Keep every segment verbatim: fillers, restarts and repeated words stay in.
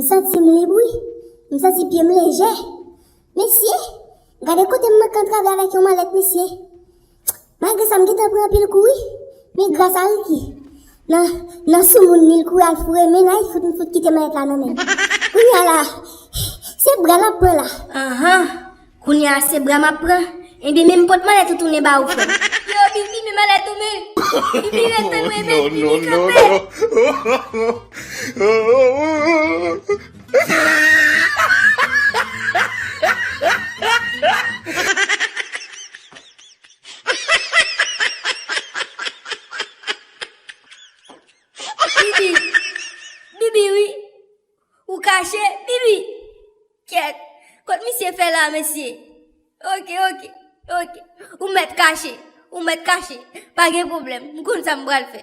M santi m lib, wi. M santi pye m lejè. Mesye, gade kote m manke antrave avèk yon malèt, mesye. Malgre sa, m gentan pran anpil kou, wi. Men gras a Ricky, nan, nan soumoun li, l kouri al foure men l, ay, fout, m fout kite malèt la nan men l. Kounye a la, se bra l ap pran la. Anhan. Kounye a se bra m ap pran. Ebyen, men m pot malèt ou tounen ba ou, frè m. Yo, Bibi, men malèt ou, men. Bibi, ret tann mwen, men. Bibi, kanpe. Bibi. Bibi, wi. Ou kache, Bibi. Kèt. Kot misye fè la, mesye? Oke, oke, oke. Ou mèt kache. Ou mèt kache. Pa gen pwoblèm. M konn sa m pral fè.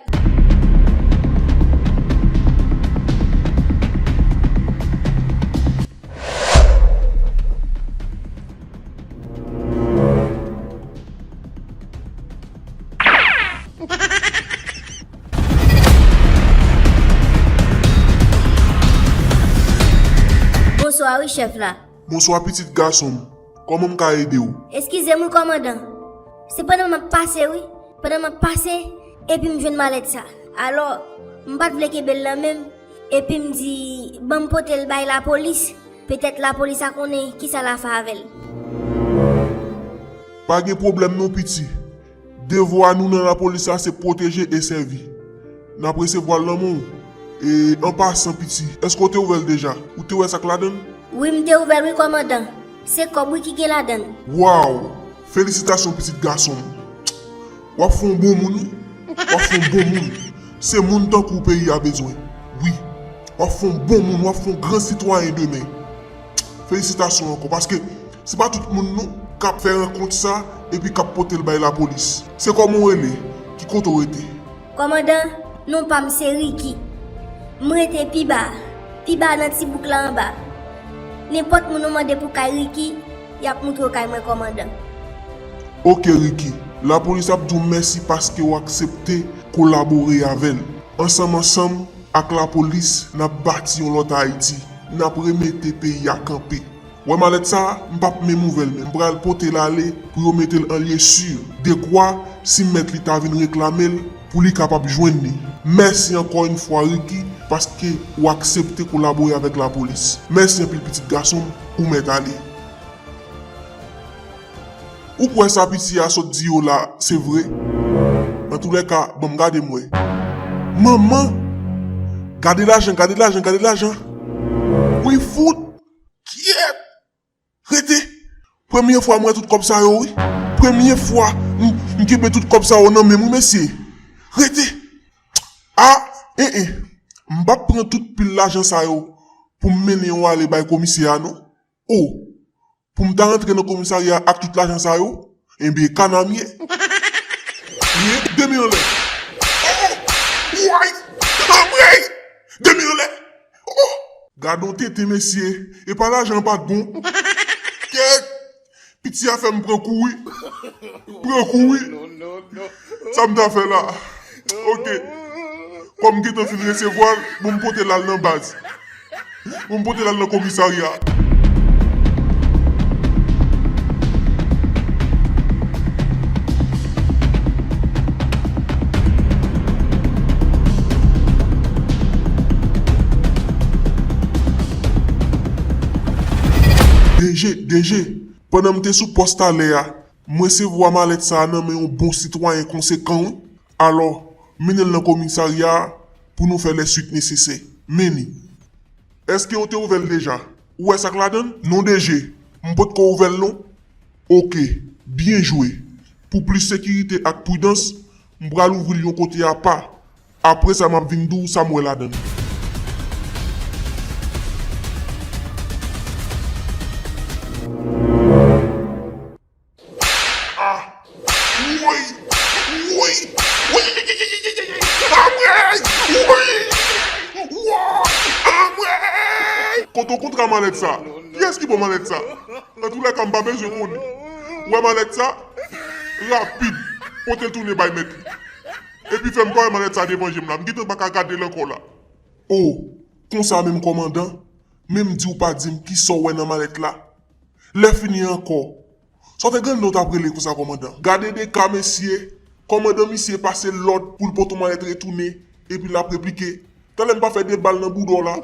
Bonswa wi, chèf la. Bonswa, pitit gason m. Kòman m ka ede w? Eskize m wi, kòmandan. Se pandan m ap pase, wi. Pandan m ap pase, epi m jwenn malèt sa. Alò, m pa t vle kenbe l nan men m, epi m di, ban m pote l bay lapolis. Petèt lapolis a konnen kisa l a fè avè l. Pa gen pwoblèm non, piti. Devwa nou nan lapolis la se pwoteje e sèvi. N ap resevwa l nan men w. E, an pasan, piti, èske w te ouvè l deja? Ou te wè sa k ladan l? Wi, m te ouvè l wi, kòmandan. Se kòb wi ki gen ladan l. Waw! Felisitasyon, pitit gason m. W ap fè yon bon moun, wi. W ap fè yon bon moun. Se moun tankou w peyi a bezwen. Wi. W ap fè yon bon moun, w ap fè yon gran sitwayen demen. Felisitasyon ankò, paske se pa tout moun non k ap fè rankont sa epi k ap pote l bay lapolis. Se kòman w rele? Ki kote w rete? Kòmandan, non pa m se Ricky. M rete pi ba, pi ba nan ti bouk la anba. Nenpòt moun ou mande pou kay Ricky, y ap montre w kay mwen, kòmandan. Oke, Ricky. Lapolis ap di w mèsi paske w aksepte kolabore avè l. Ansanm, ansanm, ak lapolis, n ap bati yon lòt Ayiti. N ap remete peyi a kanpe. Wè malèt sa a, m p ap menm ouvè l, men m pral pote l ale pou yo mete l an lye si, dekwa si mèt li ta vin reklame l, pou li kapab jwenn li. Mèsi ankò yon fwa, Ricky, paske ou aksepte kolabore avèk lapolis. Mèsi anpil, pitit gason m, ou mèt ale. Ou kwè sa piti a sot di yo la, se vre? Antoulèka, ban m gade m wè. Manman! Gade lajan, gade lajan, gade lajan! Wi fout! Kyèt! Rete! Premye fwa m wè tout kòb sa yo, wi. Premye fwa m, m kenbe tout kòb sa yo nan men m, wi, mesye. Rete! A, en, en. M p ap pran tout pil lajan sa yo pou m mennen yo ale bay komisè a, non. O, pou m ta rantre nan komisarya ak tout lajan sa yo, enben, kana m ye. Ye, de men anlè. O, way! Anmwey! De men anlè. O! Gad on tenten, mesye. E pa lajan an pa t bon. Kèt! Piti a fè m pran kou wi. Pran kou wi. Sa m ta fè la? Oke. Kòm m gentan fin resevwa l, bon, m pote l al nan baz. Bon, m pote l al nan komisarya. DG, DG, pandan m te sou pòs talè a, m resevwa malèt sa a nan men yon bon sitwayen konsekan, wi. Alò, mennen l nan komisarya a pou nou fè lè swit nesesè. Men li. Èske w te ouvè l deja? Ou wè sa k ladan l? Non, DG, m potko ouvè l non. Oke, byen jwe. Pou plis sekirite ak pridans, m pral ouvri l yon kote apa. Apre sa, m ap vin di w sa m wè ladan l. Ah! Woy! Woy! Woy! Anmwey! Woy! Woy! Anmwey! Kote w kontra malèt sa? Kiyès ki ba w malèt sa? Antoulèka, m pa bezwen konnen. Ou wè malèt sa? Rapid, pote l tounen bay mèt li. Epi fè m pa wè malèt sa devan je m la. M gentan pa ka gade l ankò la. O, konsa menm kòmandan? Menm di w pa di m kisa w wè nan malèt la. Lè fini ankò. Sa w te gen nan w t ap rele konsa kòmandan? Gade de ka mesye. Kòmandan misye pase lòd pou l pote yon malèt retounen. Epi l ap replike. Talè m pa fè de bal nan bouda w la.